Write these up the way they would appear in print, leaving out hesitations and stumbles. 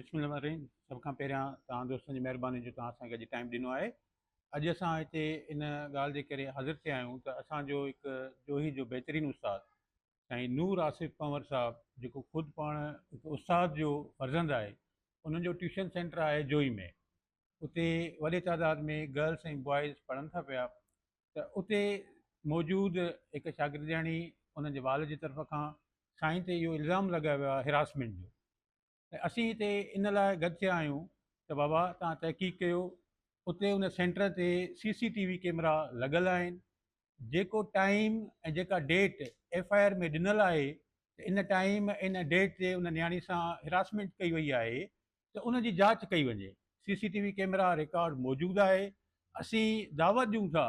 بسم الله الرحمن الرحيم سڀ کان پهريان توهان دوستن جي مهرباني جو توهان اسان کي اڄ ٽائيم ڏنو آهي. اڄ اسان هتي ان ڳالهه جي ڪري حاضر ٿيا آهيون ته اسان جو هڪ جوهي جو بهترين استاد سائين نور آصف پنور صاحب جيڪو خود پاڻ هڪ استاد جو فرزند آهي، انهن جو ٽيوشن سينٽر آهي جوهي ۾، اتي وڏي تعداد ۾ گرلس ۽ بوائز پڙهن ٿا پيا ته اتي موجود هڪ شاگردياڻي انهن جي والد جي طرف کان سائين تي اهو الزام لڳايو ويو آهي هراسمينٽ جو ته اسين هتي ان لاء گڏ ٿيا آهيون ته بابا توهان تحقيق ڪيو، اتي ان سينٽر تي سي سي ٽي وي ڪيمرا لڳل آهن، جيڪو ٽائيم ۽ جيڪا ڊيٽ ايف I R ۾ ڏنل آهي ته ان ٽائيم ۽ ان ڊيٽ تي ان نياڻي سان هراسمينٽ ڪئي وئي آهي ته ان جي جاچ ڪئي وڃي، C C T V camera record موجود آهي، اسين دعوت ڏيون ٿا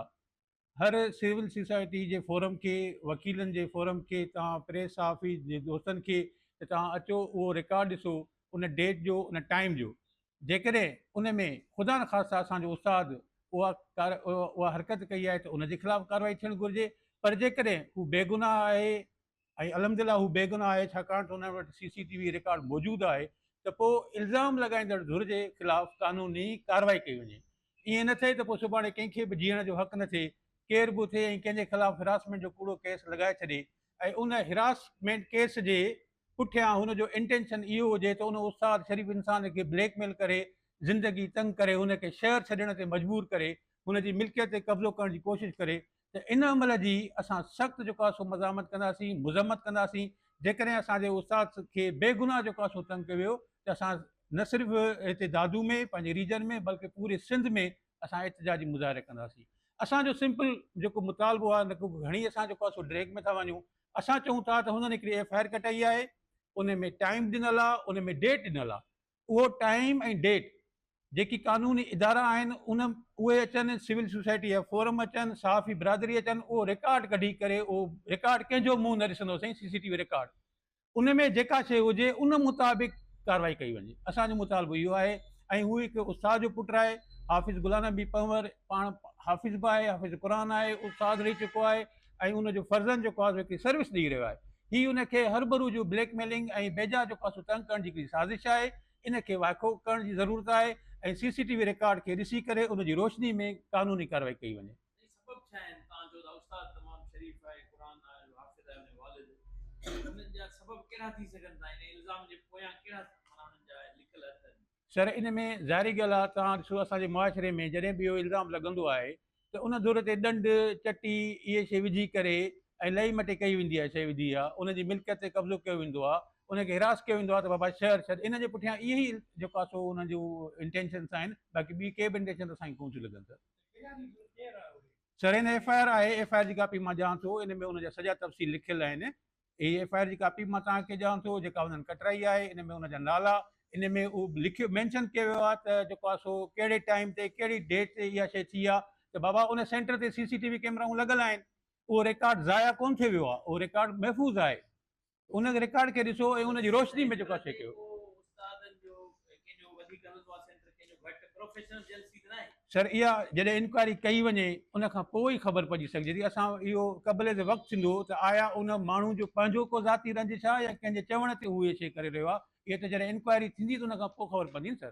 هر سول سوسائٽي جي فورم کي، وڪيلن جي فورم کي، توهان پريس صحافي جي دوستن کي ته توهان اچو اهو رڪارڊ ڏسو ان ڊيٽ جو ان ٽائيم جو، جيڪڏهن ان ۾ خدا نخواسته اسان جو استاد اها اها حرڪت ڪئي آهي ته ان جي خلاف ڪارروائي ٿيڻ گهرجي پر جيڪڏهن هو بيگناهه آهي ۽ الحمدلله هو بيگناهه آهي ڇاڪاڻ ته ان وٽ سي سي ٽي وي رڪارڊ موجود آهي ته پوء الزام لڳائيندڙ ڌر جي خلاف قانوني ڪارروائي ڪئي وڃي. ائين نه ٿئي ته پوء سڀاڻي ڪنهن کي به جيئڻ جو حق نه ٿئي، ڪير به اٿي ۽ ڪنهن جي خلاف هراسمينٽ جو ڪوڙو ڪيس لڳائي ڇڏي ۽ ان هراسمينٽ ڪيس جي پٺيان هن جو انٽينشن اهو هجي ته ان استاد شريف انسان کي بليڪ ميل ڪري زندگي تنگ ڪري هن کي شهر ڇڏڻ تي مجبور ڪري هن جي ملڪيت تي قبضو ڪرڻ جي ڪوشش ڪري ته ان عمل جي اسان سخت جيڪو آهي سو مزاحمت ڪنداسين مذمت ڪنداسين. جيڪڏهن اسان جي استاد کي بيگناهه جيڪو آهي سو تنگ ڪيو ويو ته اسان نه صرف هتي دادو ۾ پنهنجي ريجن ۾ بلڪه پوري سنڌ ۾ اسان احتجاجي مظاهري ڪنداسين. اسان جو سمپل جيڪو مطالبو آهي نه ڪو گهڻي اسان جيڪو آهي سو ڊريگ ۾ ٿا وڃون. اسان چئون ٿا ته هنن هڪڙي ايف I R ڪٽائي آهي، ان ۾ ٽائيم ڏنل آهي، ان ۾ ڊيٽ ڏنل آهي، اهو ٽائيم ۽ ڊيٽ جيڪي قانوني ادارا آهن ان اهي اچن، سول سوسائٽي جا فورم اچن، صحافي برادري اچن، اهو رڪارڊ ڪڍي ڪري اهو رڪارڊ ڪنهن جو منهن نه ڏسندو سائين سي سي ٽي وي رڪارڊ ان ۾ جيڪا شيء هجي ان مطابق ڪارروائي ڪئي وڃي. اسان جو مطالبو اهو آهي ۽ هو هڪ استاد جو پٽ آهي، حافظ غلام نبي پنهور پاڻ حافظ به آهي، حافظ قرآن آهي، استاد رهي چڪو آهي ۽ ان جو فرزند جيڪو آهي سو هڪڙي سروس ڏئي رهيو آهي. هي ان کي هربرو جو بليڪ ميلنگ ۽ بيجا جيڪو آهي سو تنگ ڪرڻ جي هڪڙي سازش آهي، ان کي وائکو ڪرڻ جي ضرورت آهي ۽ سي سي ٽي وي رڪارڊ کي ڏسي ڪري ان جي روشني ۾ قانوني ڪارروائي ڪئي وڃي. سائين سبب ڇا آهن توهان چئو ٿا استاد تمام شريف آهي قرآن جو حافظ آهي ان جو والد انهن جا سبب ڪهڙا ٿي سگهن ٿا ان الزام جي پويان ڪهڙا معنيٰ انهن جا لڪل هٿ آهن. سر ان ۾ ظاهري ڳالهه آهي توهان ڏسو اسان جي معاشري ۾ جڏهن به اهو الزام لڳندو آهي ته ان ڌر تي ڏنڊ چٽي اهي شي وجهي ڪري ۽ لئي مٽي ڪئي ويندي آهي شي وڌي آهي ان جي ملڪيت تي قبضو ڪيو ويندو آهي ان کي هراس ڪيو ويندو آهي ته بابا شهر ڇڏ ان جي پٺيان اهي ئي جيڪو آهي سو انهن جون انٽينشنس آهن باقي ٻي ڪي به انٽينشن اسان کي ڪونه ٿيون لڳن سر. سر هن ايف I R آهي ايف I R جي ڪاپي مان ڏيان ٿو ان ۾ ان جا سڄا تفصيل لکيل آهن هي ايف I R جي ڪاپي مان توهان کي ڏيان ٿو جيڪا انهن ڪٽرائي آهي ان ۾ ان جا نالا ان ۾ اهو لکيو مينشن ڪيو ويو آهي ته جيڪو آهي سو ڪهڙي ٽائيم تي ڪهڙي ڊيٽ تي اها شيء ٿي آهي ته بابا ان سينٽر تي سي سي ٽي وي ڪيمرائون لڳل آهن اهو رڪارڊ ضايع ڪونه ٿي ويو آهي اهو رڪارڊ محفوظ آهي ان رڪارڊ کي ڏسو ۽ ان جي روشني ۾ جيڪو آهي سي ڪيو. سر اها جڏهن انڪوائري ڪئي وڃي ان کان پوء ئي خبر پئجي سگهجي ٿي اسان اهو قبل از وقت ٿيندو ته آيا ان ماڻهو جو پنهنجو ڪو ذاتي رنجش آهي يا ڪنهن جي چوڻ تي هو اهي شيء ڪري رهيو آهي اهي ته جڏهن انڪوائري ٿيندي ته ان کان پوء خبر پوندي نه سر.